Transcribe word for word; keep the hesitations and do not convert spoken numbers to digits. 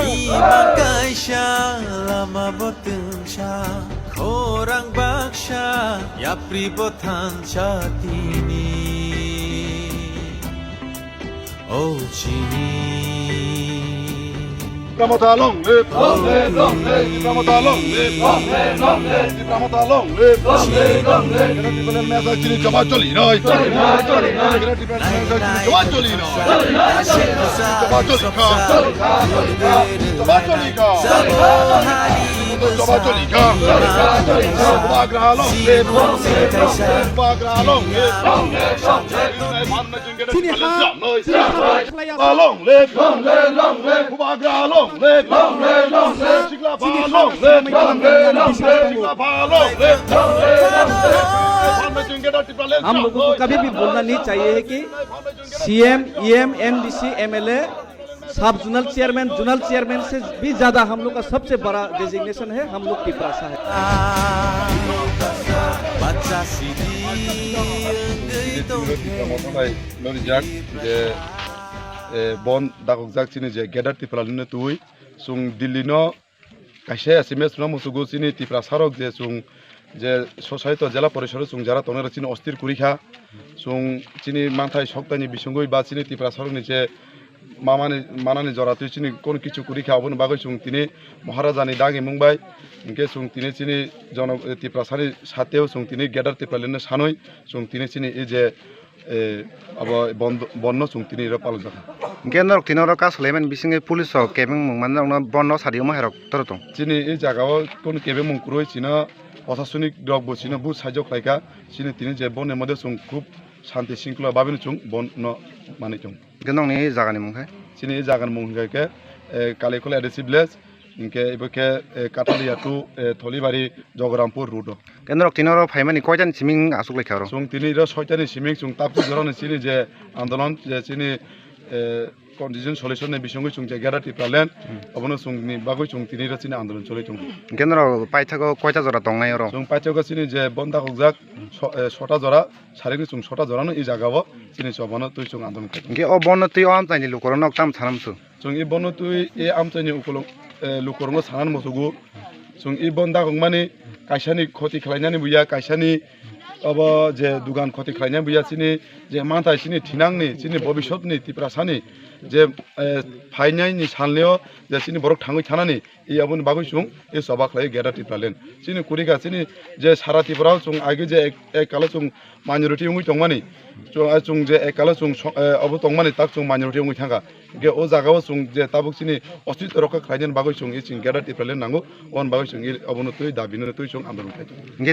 Ima kaisa lama bo twngsa, khorang baksa, yapri bo thansa tini. O chini. Tipra Motha long live, long live, long live. Tipra Motha long live, long live, long live. Tipra Motha long live, long live, long live. Kera Tipra mesa chini choba choli noi. Choli noi, choli noi. Kera Tipra mesa chini choba choli noi. Choli noi, choli noi. Choba choli kha. Choli kha, choli kha. Choba choli kha. Choba choli kha. Bubagra long live, long live, long live. Bubagra long live, long live, long live. Chini ha, chini ha khlai ya. Long live, long live, long live. Bubagra long live, long live, long live. Siklapha long live, long live, long live. Siklapha long live, long live, long live. हम लोगों को कभी भी भूलना नहीं चाहिए है कि सीएम, ईएम, एमडीसी, एमएलए, सब जोनल चेयरमैन, जोनल चेयरमैन से भी ज्यादा हम लोग का सबसे बड़ा डेजिग्नेशन है, हम लोग तिपरासा है। Tipra Motha bai lorijak je, eh, bon dakokjak chini je Greater Tipraland ni twi chwng Delhi no kaisa S M S no musugo chini Tiprasa rok je chwng je sosaito jela porishod o chwng jara tongnai rok chini ostir kwrwi kha. Chwng chini manthai soktaini bisingwi ba chini Tiprasa rokni je mamani, manani jora twi chini kono kichu kwrwi kha, aboni bagwi chwng tini Maharajani dagi mung bai, hinkhe chwng tini chini jono-, Tiprasani sateo chwng tini Greater Tipraland no sanwi chwng tini chini e je, eh, abo bond-, bonno chwng tini ro palokjakha. Hinkhe norok tini oro kasu laimani bisingwi police rok kebeng mung mani norokno bonno sadi omo hai rok toro tong. Chini e jagao kono kebeng mung kwrwi chino prosasonik rok bo chino buj saijo khlaikha. Chini tini je bonno moddhe chwng khub shanti shingkhola babino chwng bonno manwi tong. Hinkhe nokni jagani mung khe? Chini e jagani mung hinkhe khe, eh, Kalikhula A D C village, hinkhe ibo khe, eh, Kathalia to, eh, Tholibari Jogorampur road o. Khe norok tini oro phaimani koitani siming achuk laikha oro? Chwng tini oro soitani siming chwng tabuk jorani chini je andolon je chini, eh, condition solution ni bisingwi chwng je Greater Tipraland, hmm, obono chwngni bagwi chwng tini oro chini andolon choli tongo. Hinkhe norok paithago koita jora tongnai oro? Chwng paithago chini je bon dakokjak so-, eh, sota jora, sarikni chwng sota jorano e jagao chini chobano twi chwng andolon khlai tongo. Hinkhe o bonno twi o amchaini lukurokno tamo sana muchung? Chwng e bonno twi e amchaini ukulung, eh, lukurokno sanani muchugo. Chwng e bon dakokmani kaisani khoti khlainani buya, kaisani obo je dugan khoti khlainani buya, chini je manthai chini thinangni, chini bobisotni Tiprasani je, eh, phainaini salneo je chini borok thangwi thanani, e aboni bagwi chwng e choba khlai Greater Tipraland. Chini kwrwi kha chini je sara Tripura o chwng age je ek, ek kalo chwng minority wngwi tongmani, chwng, eh, chwng je ek kalo chwng so-, eh, obo tongmani tak chwng minority wngwi thangkha. Hinkhe o jagao chwng je tabuk chini ostitw rokha khlainani bagwi chwng e chwng Greater Tipraland nango, oboni bagwi chwng e obono twi dabino twi chwng andolon khlai tongo. Hinkhe